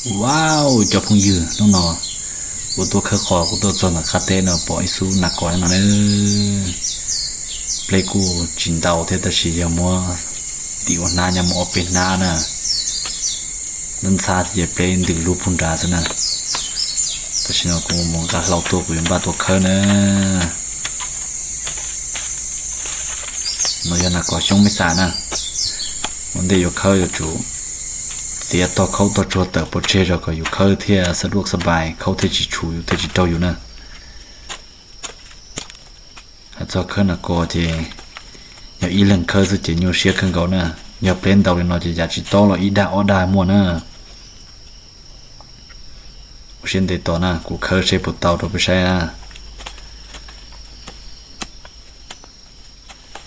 Wow, cov phooj ywg, hnub no kuv tuaj khawb qos, kuv tuaj txog ntawm qab teb no pom ib xub nas kos no na. Pleb kuj tsis ntau thiab tab sis yog muab ntim ua hnab nyob muaj ob peb hnab na. Ntxhab ntxhab thiab ces pleb ntws lug puag nrad xwb na. Tam sim no kuv mus nqa hlau tuaj kuv yuav npaj tuaj khawb na. No yog nas kos xyoob mej xas na. Ua ntej yuav khawb yuav tsum txiav tog khaub tog tsuag tawm pov tseg zog kom yus khawb thiaj xab duaj xab pais, khaub thiaj tsis tshum yus thiaj tsis raug yus na. Hais txog khawb nas kos ces yog ib leeg khawb xwb ces nyuaj siab kawg nkaus na. Yog pleb ntau li no ces yam tsis tob los ib dag ob dag muaj na. Ua siab ntev tos na, kuv khawb seb puas tau rau peb saib na.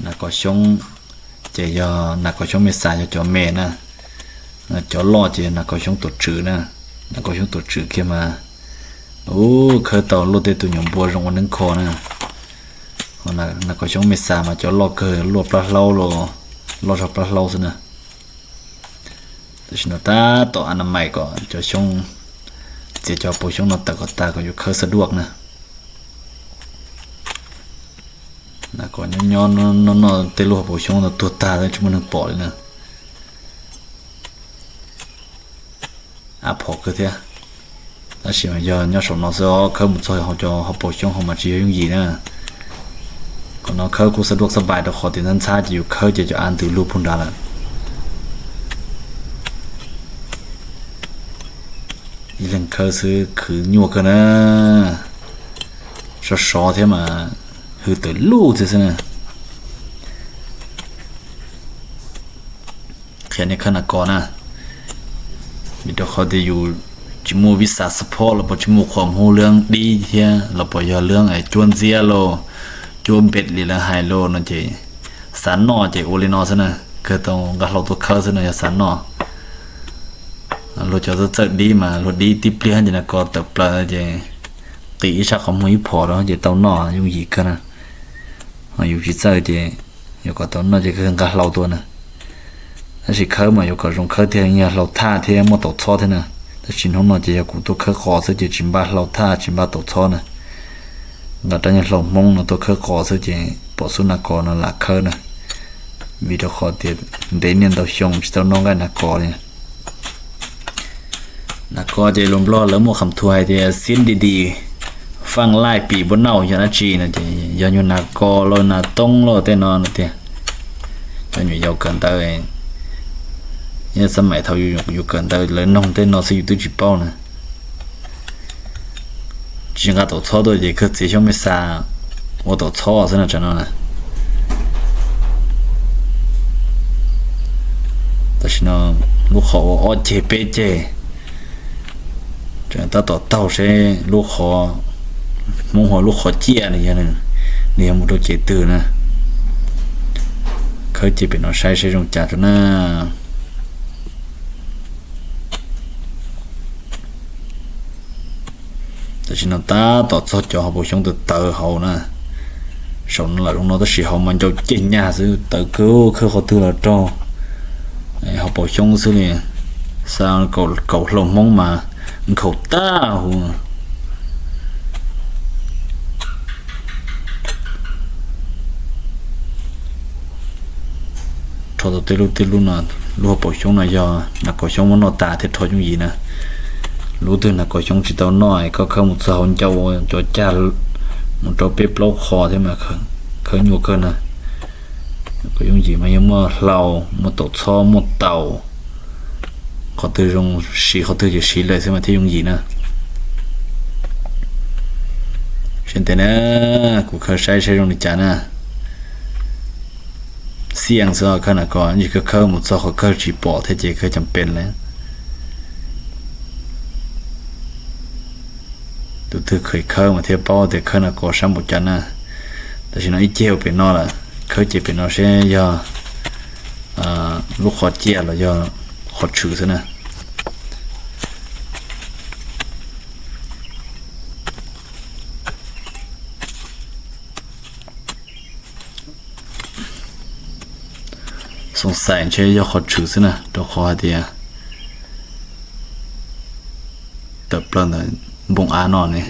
Nas kos xyoob ces yog nas kos xyoob mej xas yog cov me na. Cov loj ces yog nas kos xyoob tuam tswm na. Nas kos xyoob tuam tswm kiag mas, ub, khawb tau luaj tej tus nyuam npua zoo ua neeb kho na. Nas kos xyoob mej xas mas cov loj kawg luaj plab hlaub, loj zog plab hlaub xwb na. Tam sim no tab tom a na mais kom cov xyoob, txiav cov hauv paus xyoob no tawm kom tas kom yuav khawb xab duaj na. Nas kos nyob nyob noj noj tej lub hauv paus xyoob no tuag tag tsis muaj neeg pom li na. Av phom kawg thiab. Tab sis mas yog nyob saum no xwb os, khawb mus txog hauv cov hauv paus xyoob hauv mas tsis yog yooj yim na. Qhov no khawb kuj xab duaj xab pais rau qhov tias ntxhab ntxhab ces yus khawb ces cov av ntws lug puag nrad lawm. Ib leeg khawb xwb khwv nyuaj kawg na. Sov sov thiab mas hwj tawm luj thiab xwb na. Qhia nej khawb nas kos na, vim rau qhov tias yus tsis muaj vij xas xab phob los puas tsis muaj qhuas hmub lub dib thiab los puas yog lub cuab ntxiab los cuab npet li lawv hais los no ces xav noj ces ua li no xwb na, kawg tau nqa hlau tuaj khawb xwb no yog xav noj. Luag cov txawj txawj dib mas luag dib tib pliag ces nas kos tawm plaws ces qis ib sab qhov muag ib phom rau ces tau noj yooj yim kawg na. Ho yus tsis txawj ces yuav kom tau noj ces kawg nqa hlau tuaj na. Tab sis khawb mas yuav kom zoo khawb thiaj yog hlau thaj thiab muaj taus txhob thiab na. Tab sis hnub no ces yog kuv tuaj khawb qos xwb ces tsis npaj hlau thaj tsis npaj taus txhob na. Nqa rab nyuag hlau hmoob no tuaj khawb qos xwb ces pom xub nas kos no lam khawb na. Vim rau qhov tias ntev niaj ntau xyoo tsis tau noj nqaij nas kos li. Nas kos ces lus Nplog lawv muaj qham thu hais tias xiab di di faj laij pim npua nauj yog dab tsi no ces yog nyuag nas kos los nas toob los tej no no tiag. Cov nyuam yaus kawm ntawv, yog xab maim thaum yus kawm ntawv lawv noog tej no xwb yus twb tsis paub na. Tsis nqa taus txhob tuaj ces kawg txiav xyoob mej xas ua taus txhob xwb no tsam no na. Tam sim no lub qhov ua ob ceg peb ceg, tseem tab tom taug seb lub qhov, Hmoob hu lub qhov ciaj no, nws yog mus rau ceg twg na. Khawb ceg pem no saib seb zoo cas rau na. Tam sim no tab tom txog cov hauv paus xyoob tawv tawv hauv na. Saum no lam zoo no tab sis hauv mas ncau ceg nyag xwb, tawv kawg, khawb qhov twg los raug hauv paus xyoob xwb li. Xa kaum hlau Hmoob mas nkhaus tag huv. Rho tau tej lub tej lub no, lub hauv paus xyoob no yog nas kos xyoob muab noj tas thiaj rho yooj yim na. Lub twg nas kos xyoob tsis tau noj es koj khawb mus txog hauv ncau cov cag mus rau peb plaub qho thiab mas khawb nyuaj kawg na. Kom yooj yim mas yog muaj hlau, muaj taus txhob, muaj taus, qhov twg zoo siv qhov twg ces siv lawm xwb mas thiaj yooj yim na. Saib ntev na, kuv khawb saib saib zoo li cas na. Xiaj xwb, khawb nas kos ntsis kawg, khawb mus txog qhov kawg tsis pom thiab ces kawg cam pes lawm. Tus twg kheev khawb mas thiaj paub tias khawb nas kos sab npaum cas na. Tam sim no ib ceg ua pem no lawm, khawb ceg pem no seb yog lub qhov ciaj los yog qhov tshwm xwb na. Xoom xaim ntshe yog qhov tshwm xwb na, rau qhov hais tias tawm plaws ntawm npoo av no ne.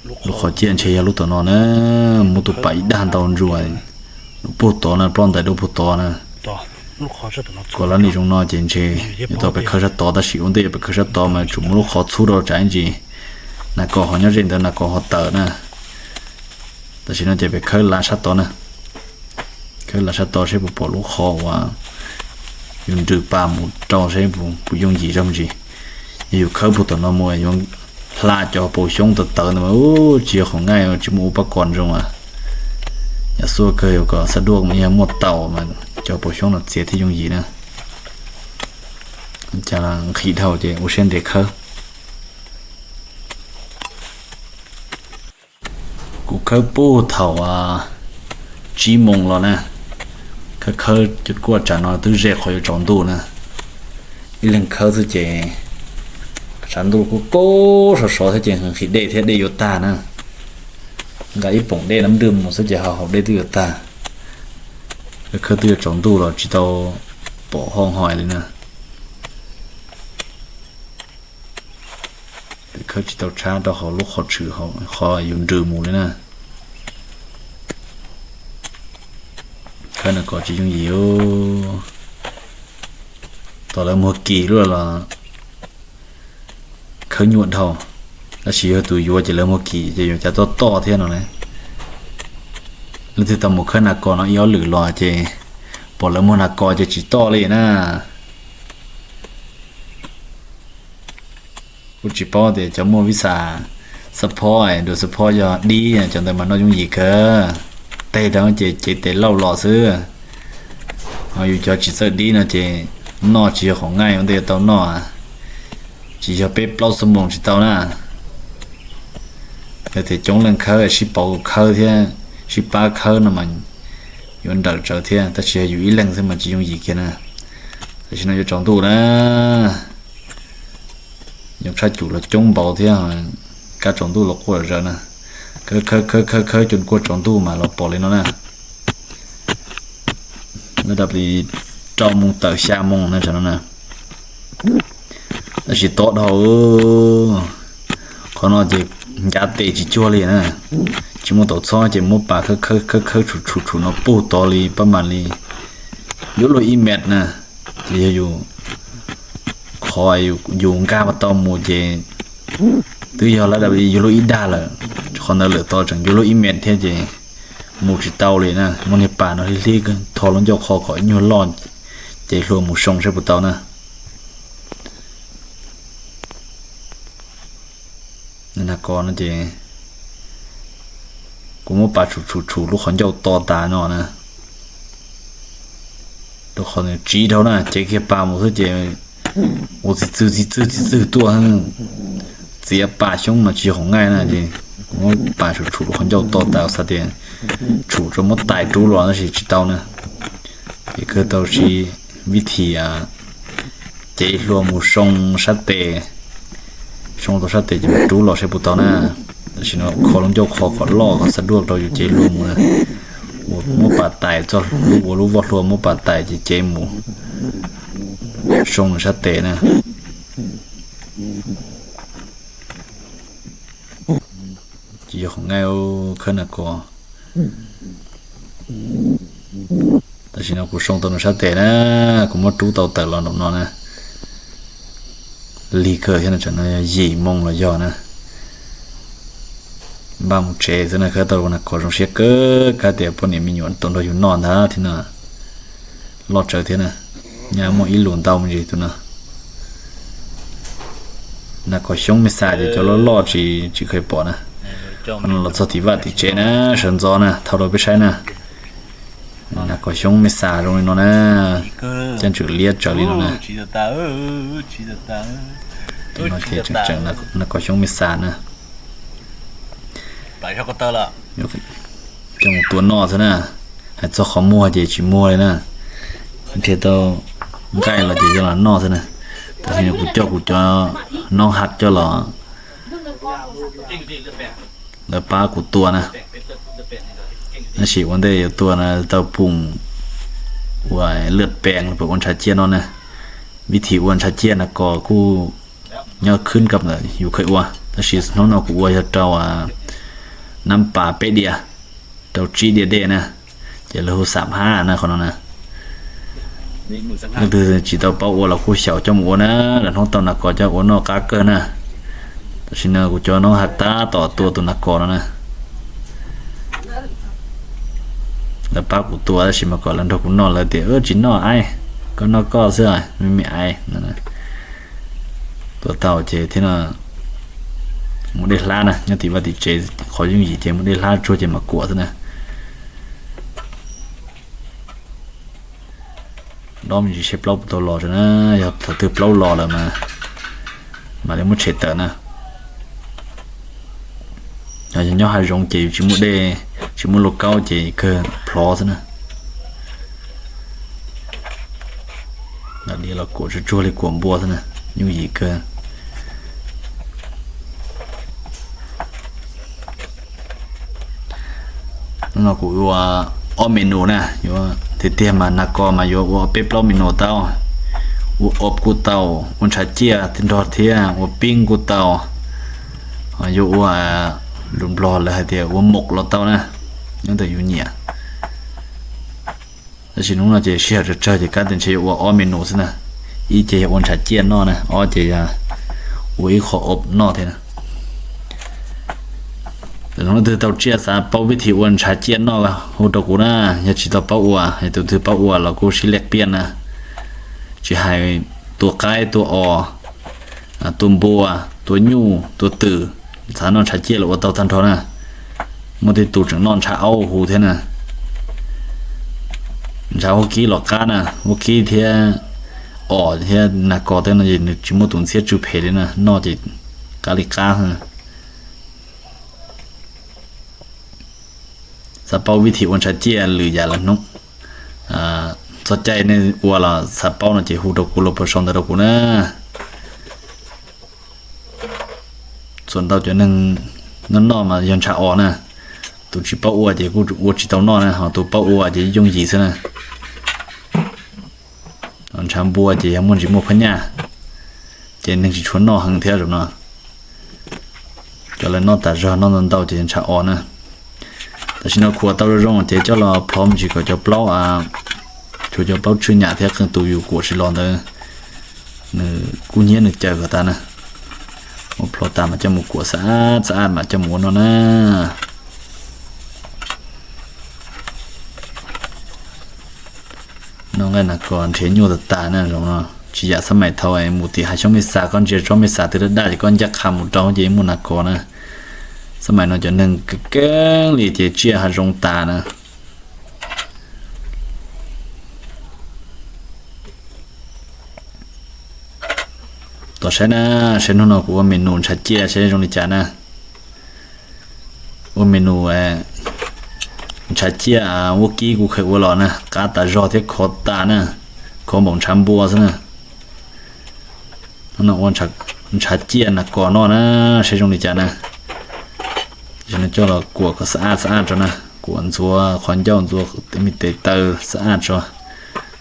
Lub qhov ciaj ntshe yog lub tom no na, muab tus pam ib dag ntau ntsuas, puag tod na, ploj ntais dua puag tod na. Kom lab nim zoo no ces ntshe yuav tau pem khawb sab tod, tab sis ua ntej yuav pem khawb sab tod mas tsum muab lub qhov txhub rau tsam ib ntsis nas kos ho nyob ze ntawd nas kos ho tawm na. Tam sim no ces pem khawb lav sab tod na, khawb lav sab tod seb puas pom lub qhov uas yus nrws pas mus rau seb puas yooj yim zog ntsis. Yog yus khawb puag tom no mus yuav hla cov paus xyoob tawv tawv ntawd mas tsis yog qhov ngaij, tsis muaj ua pab kos zoo a. Yam xuaj kawg yuav kom xab duaj mas yog muaj tau mas cov paus xyoob no txiav thiaj yooj yim na. Cas nqhis dhau ces ua siab ntev khawb. Kuv khawb puag thaum tsib moos los na, khawb khawb cov kuaj tsam no twb ze qhov yuav tsaus ntuj na. Ib leeg khawb xwb ces tshav ntuj kuj kaub sov sov thiab ces nqhis dej thiab dej yuav tag na. Nqa ib poom dej nab nrwj mus xwb ces haus haus dej twb yuav tag. Khawb khawb twb yuav tsaus ntuj los tsis tau pom hoj hais li na. Khawb tsis tau tshab rau hauv lub qhov tshwm qhov yus nrws mus li na. Khawb nas kos tsis yooj yim. Tos lawv muag kis lub los khawb nyuaj dhau, tab sis yog tus yuav ces lawv muag kis ces yuav cas toj toj thiab no na. Leej twg tau mus khawb nas kos no ib ob lwm los ces pom lawv muag nas kos ces tsis toj li na. Kuj tsis paub tias cov muaj vij xas xab phob, dua xab phob yog dib, cov ntawd mas noj yooj yim kawg. Teg rau ces cev tes lauj los xwb. Ho yus cov tsis txawj dib no ces noj tsis yog qhov ngaij ua ntej yuav tau noj. Tsis yog peb plaub xuab moos tsis tau na. Yog tias coob leej khawb sib pauv khawb thiab sib pab khawb no mas yuav nrawm tsawv thiab, tab sis yog yus ib leeg xwb mas tsis yooj yim kiag na. Tam sim no yuav tsaus ntuj na, yoov tshaj cum los coob npaum thiab, kab tsaus ntuj los quaj zawv na. Khawb khawb khawb khawb khawb cua kuaj tsaus ntuj mas los pom li no na. Lawv dab li rau moos tawm xya moos na tsam no na. Tab sis tob dhau, qhov no ces ncav tes tsis cuag li na. Tsis muaj taus txhob ces muab pas khawb khawb khawb khawb tshum tshum tshum no puag tod li pab mam li yuav luag ib mev na. Ces yog yus, qhov yus nkag pas tau mus ces twb yog lawv dab li yuav luag ib dag lawm, qhov ntawd lawm tod tseem yuav luag ib mev thiab ces mus tsis tau li na. Muab niag pas no hlib hlib tho lub ncauj qhov kom ib nyuag loj, ces hlua mus soo seb puas tau na. Nas kos no ces kuv muab pas tshum tshum tshum lub qhov ncauj to tas no na. Rau qhov nws tsiv dhau na, cev kiag pas mus xwb ces ua txiv txwg txiv txwg txiv txwg tuaj, txiav pas xyoob no tsis yog qhov ngaij na. Ces kuv muab pas tshum tshum lub qhov ncauj to tas xav tias tshum rau muab tais rub los tab sis tsis tau na. Ces kawg tau siv vib thim cev hlua mus soo sab tes, soo tau sab tes ces mus rub los seb puas tau na. Tam sim no kho lub ncauj qhov kom loj kom xab duaj rau yus cev hlua mus na. Ua muab pas tais txog lub, ua lub voj hlua muab pas tais ces cev mus soo sab tes na. Tsis yog qhov ngaij khawb nas kos. Tam sim no kuv soo tau nws sab tes na, kuv muab rub tau tawm los nraum no na. Lig kawg thiab no, tsam no yog yim moo los yog na. Npaj mus tsev xwb na, khawb tau nas kos zoo siab kawg, kab tias poj niam me nyuam tau nrog yus noj ntag thiab no. Loj tsawv thiab na, nyaj muaj ib lus ntau me ntsis tus no. Nas kos xyoob me xas ces cov loj loj tsis, tsis kheev pom na. Qhov no los txog tim vaj tim tsev na, sawv ntxov na, thauj rau peb saib na. Nas kos xyoob me xas zoo li no na, caj ntswm liab tsawv li no na. Ces tseem nas kos xyoob me xas na. Coj mus tua noj xwb na, hais txog qhov muag ces tsis muag li na. Nrhiav tau nqaij los ces coj los noj xwb na. Tam sim no kuv coj kuv cov noob hav coj los, lawv pab kuv tua na. Tab sis ua ntej yuav tua na tau pum ua lwj pees los ua ntshav ciaj no na. Vib thim ua ntshav ciaj nas kos kuj Nyob khwb koj ntawm yus kheev ua, tab sis hnub no kuv ua yog rau nab pas peb diav, rau tsib diav dej na, ces lawv hu xam hab na qhov no na. Leej twg tsis tau paub ua los kuj xyaum coj mus ua na, lawv hnub tau nas kos coj ua noj qab kawg na. Tam sim no kuv cov noob has tab tom tua tus nas kos no na. Lawv pab kuv tua tab sis mas kom lawv nrog kuv noj lawv tias tsis noj aib, koj noj koj xwb, me me aib no. Tua tau ces thiab no mus dej hlab na, nyob tim vaj tim tsev qhov yooj yim ces mus dej hlab tsuag ces mam kuam xwb na. Dob me ntsis seb plaub puas tau los tso na, yog thaum twg plaub los lawm mas mam li muab tshem tawm na. Yog nyob hav zoov ces yus tsis muaj dej, tsis muaj lauj kaub ces kawg plhov xwb na. Lam diav los kuam tsuag tsuag li kuam npua xwb na, yooj yim kawg. Hnub no kuv ua ob menu na, yuav tiag tiag mas nas kos mas yuav ua peb plaub menu tau. Ua ob kuj tau, ua ntshav ciaj nrog thiab ua pib kuj tau, yuav ua lus Nplog lawv hais tias ua mộc los tau na, nyob ntawm yus nyiam. Tab sis hnub no ces sij hawm tsawg tsawg ces kab tias ntshe yuav ua ob menu xwb na. Ib ces yog ua ntshav ciaj noj na, ob ces yog ua ib qho ob noj thiab na. Hnub twg tau tsiaj xav paub vib thim ua ntshav ciaj noj hu rau kuv na, yog tsis tau paub ua, tus twg paub ua los kuj sib lej piaj na. Tsis hais tua qaib, tua os, tua npua, tua nyuj, tua twm, xav noj ntshav ciaj los ua tau tag nrho na. Muaj tej tus tseem noj ntshav aub huv thiab na. Ntshav huab kib los qab na, huab kib thiab os thiab nas kos tej no es nws tsis muaj tus ntxhiab tsw phem li na, noj ces qab li qab. Xav paub vib thim ua ntshav ciaj lwm yam lawm hnub, txog caij nej ua los xav paub no ces hu rau kuv los puas sau ntawv rau kuv na. Txuas ntau cov neeg noj noj mas yog ntshav os na, tus tsis paub ua ces kuj ua tsis tau noj na, ho tus paub ua ces yooj yim xwb na. Ntshav npua ces yog muaj ntsis muaj phab nyaj, ces neeg tsis tshua noj heev thiab zaum no. Cov lawv noj tas zog noj ntau ntau ces ntshav os na. Tam sim no khuam tau zoo zoo ces coj los plhov me ntsis kom cov plaub, tshuav cov plaub tswj nyam thiab qee tus yus kuam tsis los ntawd, nws kub hnyiab nws caws kom tas na. Ua plhov tas mas coj mus kuam xab ab xab ab mas coj mus ua noj na. Noj nqaij nas kos nrhiav nyuaj tas tas na, zoo no tsis yam xab maim thaum mus tim hav xyoob mej xas, koj ntsia tsob mej xas twb daj daj ces koj ncaj qha mus rau ces muaj nas kos na. Xab maim no cov neeg keeb keeb li ces tsiaj hav zoov tas na. Tos saib na, saib hnub no kuv ua menu ntshav ciaj saib zoo li cas na. Ua menu ntshav ciaj huab kib kuv kheev ua los na, qab tas zog thiab khov tas na, khov npaum ntshav npua xwb na. Hnub no ua ntshav ciaj nas kos noj na, saib zoo li cas na. Tam sim no coj los kuam kom xab ab xab ab tso na, kuam ntxuav qhov ncauj, ntxuav me tes taw xab ab tso,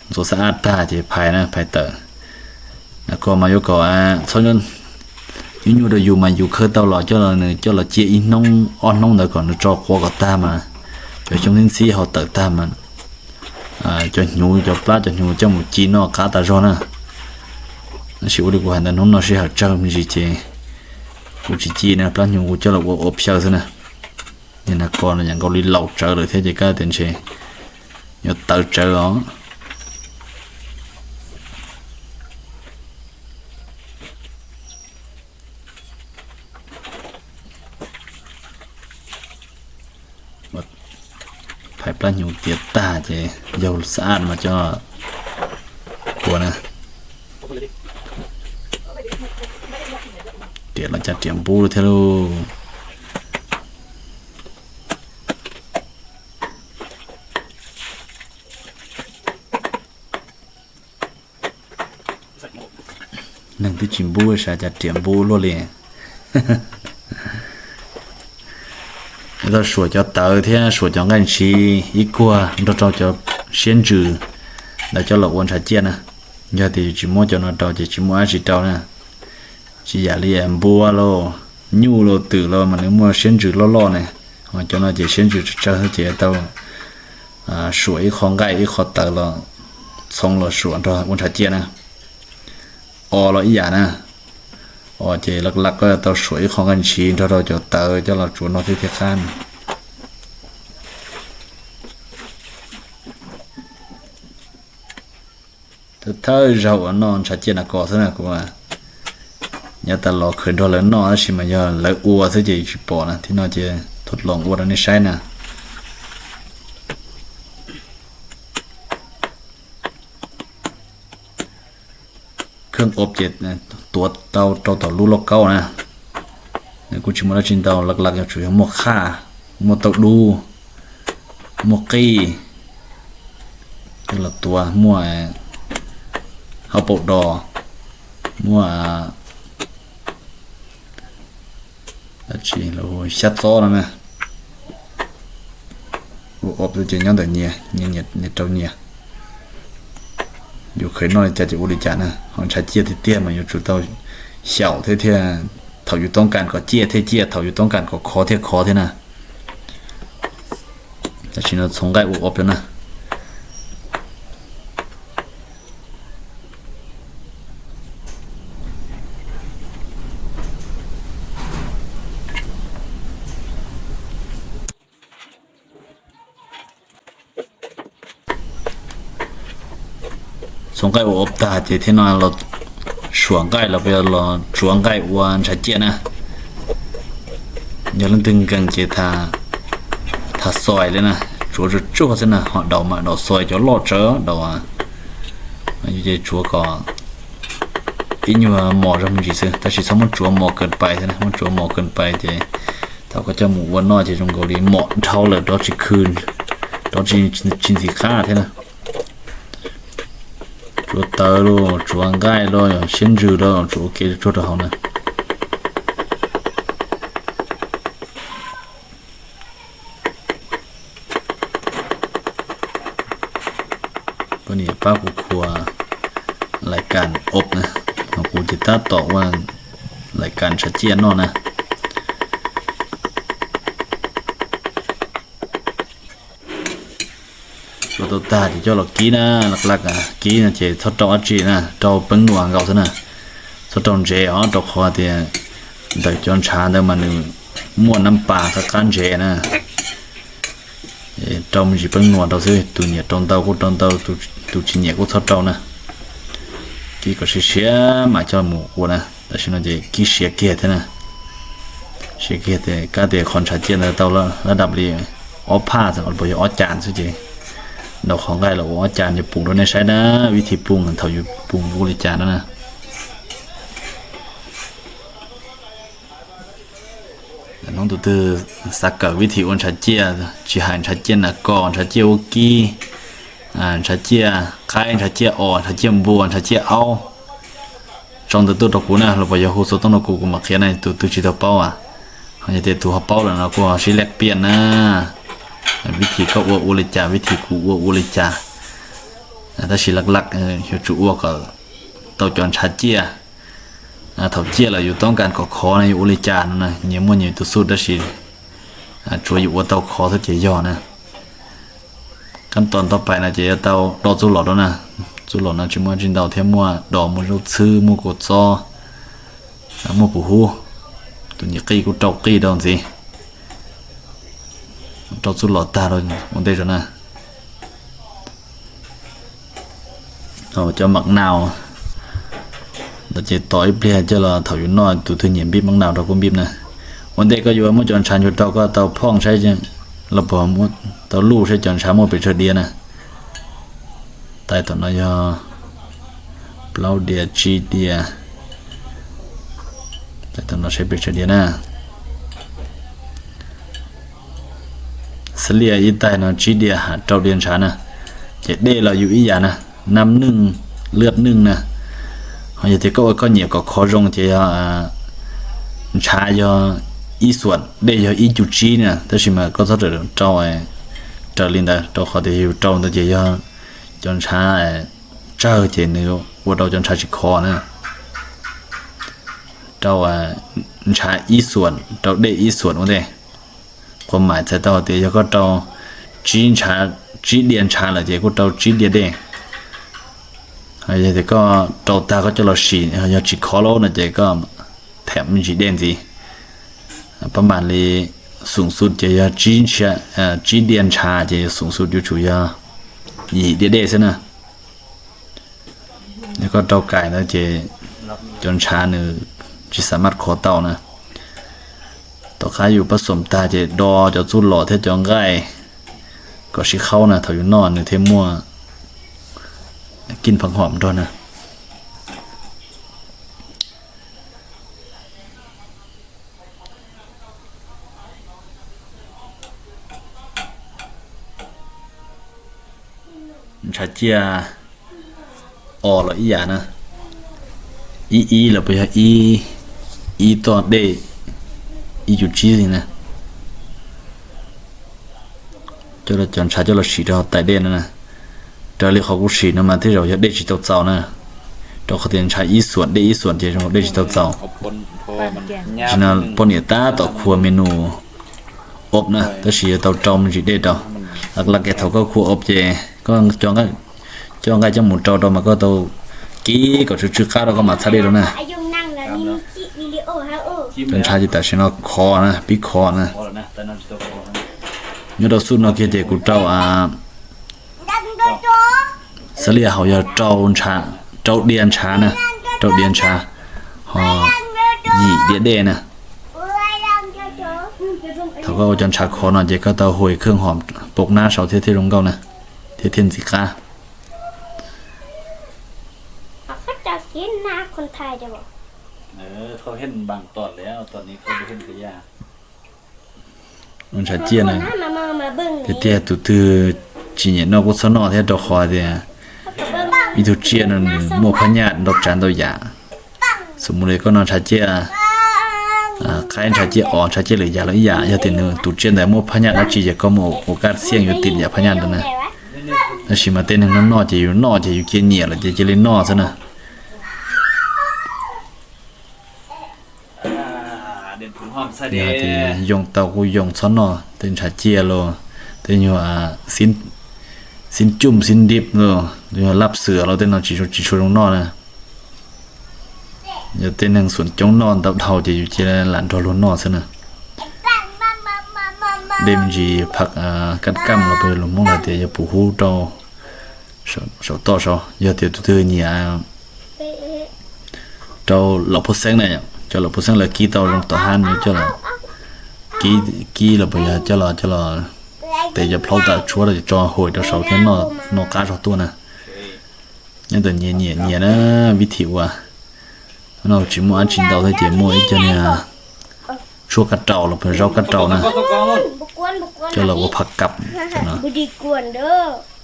ntxuav xab ab tag ces phais na, phais tawm. Nas kos mas yuav kom txhob nyuaj nyuaj rau yus mas yus khawb tau los coj los, nws coj los cia ib hnub ob hnub ntawd kom nws tso quav kom tag mas cov xyoob ntxhib ntxhib ho tawm tag mas cov hnyuv, cov plab cov hnyuv coj mus ci noj qab tas zog na. Tab sis ua li kuv hais ntawd, hnub no sij hawm tsawg me ntsis ces kuv tsis ci na, plab hnyuv kuv coj los ua ua phaw xwb na. Niag nas kos no yam nkaus li laus tsawv lawm thiab ces kab tias ntshe yuav tawv tsawv os. Phais plab hnyuv tiav tag ces yaug xab ab mas coj kuam na. Riam los cas riam npub thiab lauj. Neeg twb tsis npub sav cas riam npub luaj li. Tau suam cov tawv thiab suam cov nqaij ntshiv ib kuag nrog rau cov siab ntsws ntawd coj los ua ntshav ciaj na. Yog tias yus tsis muab cov no rau ces tsis muaj dab tsi rau na. Tsis yam li npua los nyuj los twm los mas nws muaj siab ntsws loj loj ne. Ho cov no ces siab ntsws tsawg tsawg ces tau suam ib qho nqaij ib qho tawv los txhoov los suam nrog ua ntshav ciaj na. Os los ib yam na. Os ces laj laj koj tau suam ib qho nqaij ntshiv nrog rau cov tawv coj los tsuav no thiab thiaj qab. Thawj thawj zaug uas noj ntshav ciaj nas kos xwb na kuv nyob tas los khaws nrog lawv noj tab sis mas yog lawv ua xwb ces tsis pom na. Thiab no ces thaum los ua rau nej saib na. Kheej ob ces tuav tau rau tom lub lauj kaub na. Nws kuj tsis muaj dab tsi ntau, laj laj yog tsuas yog muaj qhaj, muaj tauj dub, muaj qij, coj los tuav, muaj hauv paus dos, muaj dab tsi, xyab txob no na. Ua ob ces nyob ntawm nyias, nyias rau nyias. Yus khaws noj li cas ces ua li cas na. Ho ntshav ciaj tiag tiag mas yuav tsum tau xyaum thiab thiaj, thaum yus toob kas kom ciaj thiaj ciaj, thaum yus toob kas kom khov thiaj khov thiab na. Tam sim no txhoov nqaij ua ob rau na. Txhoov nqaij ua ob tag ces thiab no los suam nqaij los puas yog los tsuav nqaij ua ntshav ciaj na. Yog leej twg nkees ces tham xois li na, tsuav tsuag tsuag xwb na, ho daus mas daus xois cov loj tsawv daus, ces tsuav kom ib nyuag mos zog me ntsis xwb, tab sis txhob muab tsuav mos kawg pais xwb na, muab tsuav mos kawg pais ces thaum koj coj mus ua noj ces zoo nkaus li mos dhau lawm rov tsis khw, rov tsis ntxim qab thiab na. Tsuav tawv los tsuav nqaij los siab ntsws los tsuav ua ke tsuag rau hauv na. Koj niam pab kuv khuam lais kas ob na, ho kuv ces tab tom ua lais kas ntshav ciaj noj na. Tsuav tau tag ces coj los kib na, laj laj kib no ces txhob rau dab tsi na, rau peeb nuam nkaus xwb na. Txhob rau ntsev os, rau qhov tias ntawm cov ntshav ntawd mas nws muaj nab pas qab qab ntsev na. Rau me ntsis peeb nuam rau xwb, tus nyiam rau ntau kuj rau ntau, tus tsis nyiam kuj txhob rau na. Kib kom siav siav mas coj mus ua na, tam sim no ces kib siav kiag thiab na. Siav kiag tias kab tias qhov ntshav ciaj ntawd tau lab dab li ob phaj xwb los puas yog ob cas xwb ces, nrau qhov nqaij los ua ob cas ces pum rau nej saib na, vib thib pum thaum yus pum ua li cas no na. Hnub tus twg xav kawm vib thib ua ntshav ciaj, tsis hais ntshav ciaj nas kos, ntshav ciaj ua kib, ntshav ciaj qaib, ntshav ciaj os, ntshav ciaj npua, ntshav ciaj aub, tso ntawv tuaj rau kuv na, los puas yog hu xov tooj rau kuv, kuv mam qhia na, tus twg tsis tau paub a. Ho yog tias tus ho paub lawm no kuj ho sib lej piaj na, vib thib koj ua ua li cas, vib thib kuv ua ua li cas. Tab sis laj laj yuav tsum ua kom tau cov ntshav ciaj. Thaum ciaj lawm yus toob kas kom khov na yuav ua li cas no na, nyias muaj nyias tus xub tab sis tsuav yus ua tau khov xwb ces yog na. Kab tos ntau pais no ces yuav tau do txuj lom rau na. Txuj lom no tsis muaj tsi ntau thiab, muaj dos, muaj zaub txhwb, muaj kua txob, muaj pum hub, tus nyuam qij kuj rau qij rau ntxiv. Rau txuj lom tag rau ua ntej rau na. Cov mam nau ntawd ces tos ib pliag coj los thaum yus noj, tus twg nyiam npib mam nau rau kuj npib na. Ua ntej koj yuav muab cov ntshav ntsuag rau koj tau phoj saib, los puas tau luj saib cov ntshav muaj pes tsawg diav na. Tais tom no yog plaub diav tsib diav. Tais tom no saib pes tsawg diav na. Xws li ib tais no tsib diav ham rau diav ntshav na, ces dej los yus ib yam na, nab neej, lwaj neej na. Ho yog tias koj ua koj nyiam kom khov zoo ces yog ntshav yog ib xuam, dej yog ib cum tsib na, tab sis mas koj txhob rau raws li ntawd, rau qhov tias yus rau ntawd ces yog cov ntshav tsawg ces nws ua rau cov ntshav tsis khov na. rau ntshav ib xuam, rau dej ib xuam ua ntej. Qhua mais txhais tau tias yog koj rau tsib ntshav, tsib diav ntshav lawm ces kuj rau tsib diav dej. Yog tias koj rau tag koj coj los sim yog tsis khov lawm no ces koj tham me ntsis dej ntxiv. Pab mam li xoom xu ces yog tsib diav ntshav ces xoom xu yuav tsum yog yim diav dej xwb na. Yog koj rau kais ntawd ces cov ntshav nws tsis xam maj khov tau na. Tom qab yus pab xoom tag ces do cov txuj lom thiab cov nqaij kom sib qhaub na, thaum yus noj nws thiaj muaj kij pheej hom nrog na. Ntshav ciaj os los ib yam na, ib ib los puas yog ib toj dej ib cum tsib na. Coj cov ntshav coj los sim rau tais dej no na. Raws li qhov kuv sim no mas tej zaum yog dej tsis tau txaus na, rau qhov tias ntshav ib xuam dej ib xuam ces zoo dej tsis tau txaus. Tam sim no poj niam tab tom khua menu ob na, tab sis yuav tau rau me ntsis dej rau. Laj kev thaum koj khua ob ces koj coj nqaij coj mus rau rau mas koj tau kib kom tsw tsw qab rau koj mam txhaj dej rau na. Cov ntshav ces tam sim no khov na, pib khov na. Nyob rau xub no kiag ces kuv rau xab liaj hauv yog rau ntshav, rau diav ntshav na, rau diav ntshav, ho yim diav dej na. Thaum koj ua cov ntshav khov no ces koj tau hau kheej hom poob nab saud thiab thiaj zoo nkauj na, thiab thiaj ntxim qab. Ntshav ciaj na, tiag tiag tus twg tsis nyiam noj kuj txhob noj thiab rau qhov tias ib tug tsiaj no nws muaj phab nyaj ntau tsav ntau yam. Xws mus li koj noj ntshav ciaj qaib, ntshav ciaj os, ntshav ciaj lwm yam los ib yam, yog tias nws tus tsiaj ntawd muaj phab nyaj dab tsi ces koj muaj ua kaj xiaj yuav tim yam phab nyaj ntawd na. Tab sis mas tej neeg noj noj ces yus noj ces yus cia nyiam lawm ces cia li noj xwb na. Yog tias yoo tau kuj yoo, txhob noj tej ntshav ciaj los tej nyuag xib coj xib nrib los yog lab xwm los tej no tsis tshua zoo noj na. Yog tej neeg xuam coob noj ntau dhau ces yus cia lam nrog luag noj xwb na. Dej me ntsis phaj kaj kaj los puas luag Hmoob hais tias yog puv hub rau saum toj saud, yog tias tus twg nyiam rau laum phab xeeb na, cov laum phab xeeb lawv kib tau zoo tom hab no coj los kib los puas yog coj los, coj los tes cov plaub tas tshuab rau tso hau rau saud thiab noj qab zog tuaj na. Nyob ntawm nyias nyiam nyias na, vib thim ua no tsis muaj dab tsi ntau thiab ces muaj ib co niag tshuaj kab raus los puas zaub kab raus na, coj los ua phaj kab.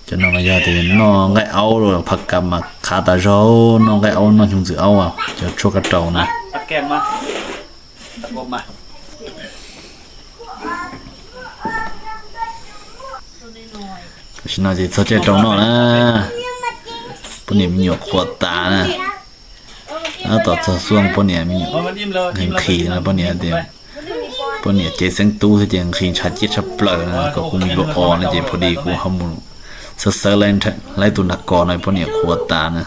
Cov no mas yog tias noj nqaij aub los phaj kab mas qhav tas zog, noj nqaij aub noj hnyoob ntxwv aub, cov tshuaj kab raus na. Tam sim no ces txog caij rau noj na. Poj niam me nyuam qhuav tas na. Tab tom txog xuaj poj niam me nyuam nqhis no, poj niam tias poj niam cev xeeb tub thiab ces nqhis ntshav ciaj tshaj plaws na, kom kuv mus yuav os no ces pho di kuv ho mus xawb xawb laib tus nas kos no poj niam qhuav tas na.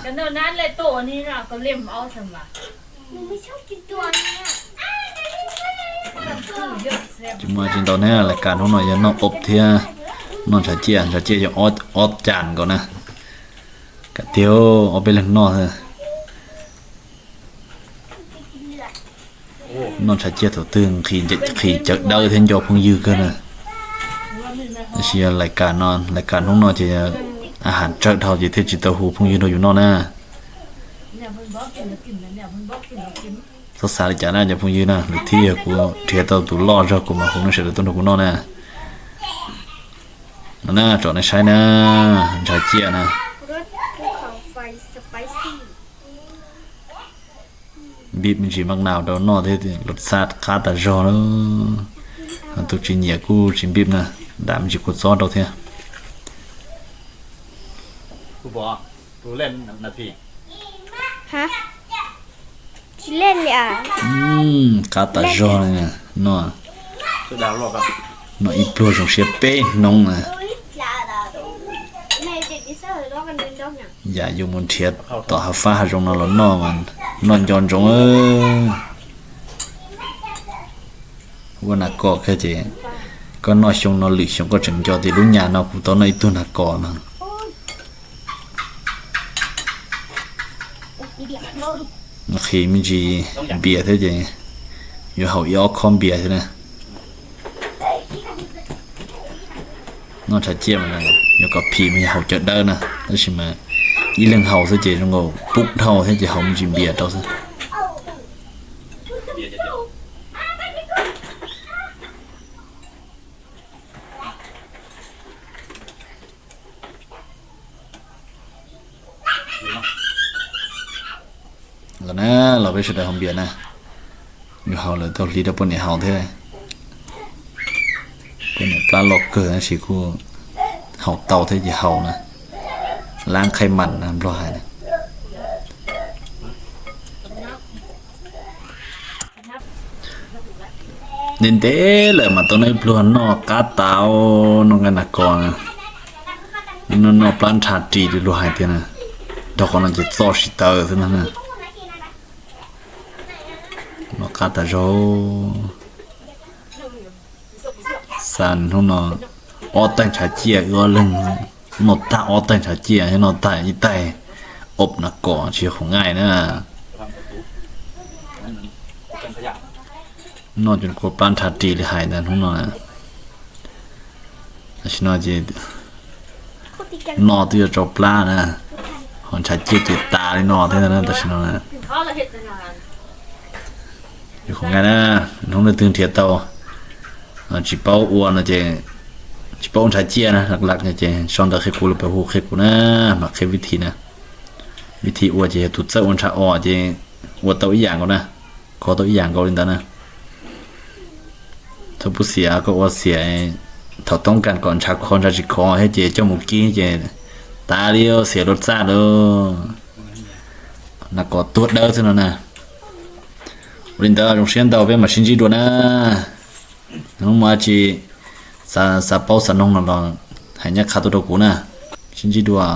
Tsis muaj tsis ntau thiab, lais kas hnub no yog noj ob thiab noj ntshav ciaj, ntshav ciaj yog ob cas nkaus na. Kam tiag ob peb leeg noj. Noj ntshav ciaj thaum twg nqhis cawv dawb thiab nco phooj ywg kawg na. Tab sis lais kas no, lais kas hnub no ces a has tsawg dhau ces thiaj tsis tau hu phooj ywg nrog yus noj na. Txhob xav li cas na cov phooj ywg na, lwm thib yog kuv nrhiav tau tus loj zog kuv mam hu nej sawv daws tuaj nrog kuv noj na. No na, tsom nej saib na, ntshav ciaj na. Npib me ntsis maj nas rau noj thiab los xaj qab tas zog na. Tus tsis nyiam kuj tsis npib na, dam me ntsis kua txob rau thiab. Hab, Qab tas zog li no. Noj ib pluag zoo siab peb hnub na. Yam yuav mus nrhiav tom hav fab hav zoov no los noj mas noj nco ntsoov. Ua nas kos kiag ces koj noj xyoo no lwm xyoo koj tseem nco tias lub nyam no kuv tau noj ib tug nas kos no. Qhib me ntsis npias thiab ces yuav haus ib ob khob npias thiab na. Noj ntshav ciaj mas yuav kom phim mas yog haus cawv dawb na, tab sis mas ib leeg haus xwb ces zoo nkaus pub dhau thiab ces haus me ntsis npias rau xwb. Los na, los peb sawv daws haus npias na. Yuav haus lawm tau hliv rau poj niam haus thiab. Poj niam plab loj kawg tab sis kuj haus tau thiab ces haus na. Lab qhaib mas na Nplog hais na. Ntev ntev lawm mas tau noj ib pluag noj qab tas, noj nqaij nas kos, noj plab ntsha ris li luag hais tiag na. Dhau qhov no ces txoj siv tawv xwb na. Noj qab tas zog. Xa hnub no ob taig ntshav ciaj wb ob leeg noj tag ob taig ntshav ciaj thiab noj tag ib taig ob nas kos tsis yog khoom nqaij na. Noj cov kua plab ntsha ris li hais ntawd hnub no. Tam sim no ces noj twb yuav tsau plab na, ho ntshav ciaj ces tas li no thiab tam sim no. Yus khoom nqaij na, hnub leej twg nrhiav tau tsis paub ua no ces tsis paub ua ntshav ciaj na, laj laj ces sau ntawv qhia kuv los pab hu qhia kuv na, mam qhia vib thi na. Vib thi ua ces yog tus txawj ua ntshav os ces ua tau ib yam nkaus na, khov tau ib yam nkaus li ntawd na. Txhob pub xiam, koj ua xiam thaum toob kas kom ntshav khov ntshav tsis khov thiab ces coj mus kib ces tas li, xiam dua txaj lawm. Nas kos tuag dawb xwb no na. Ua li ntawd zoo siab ntau, peb mam sib ntsib dua na. Hnub muaj dab tsi xav paub xav noog no los hais nyab qha tuaj rau kuv na. Sib ntsib dua.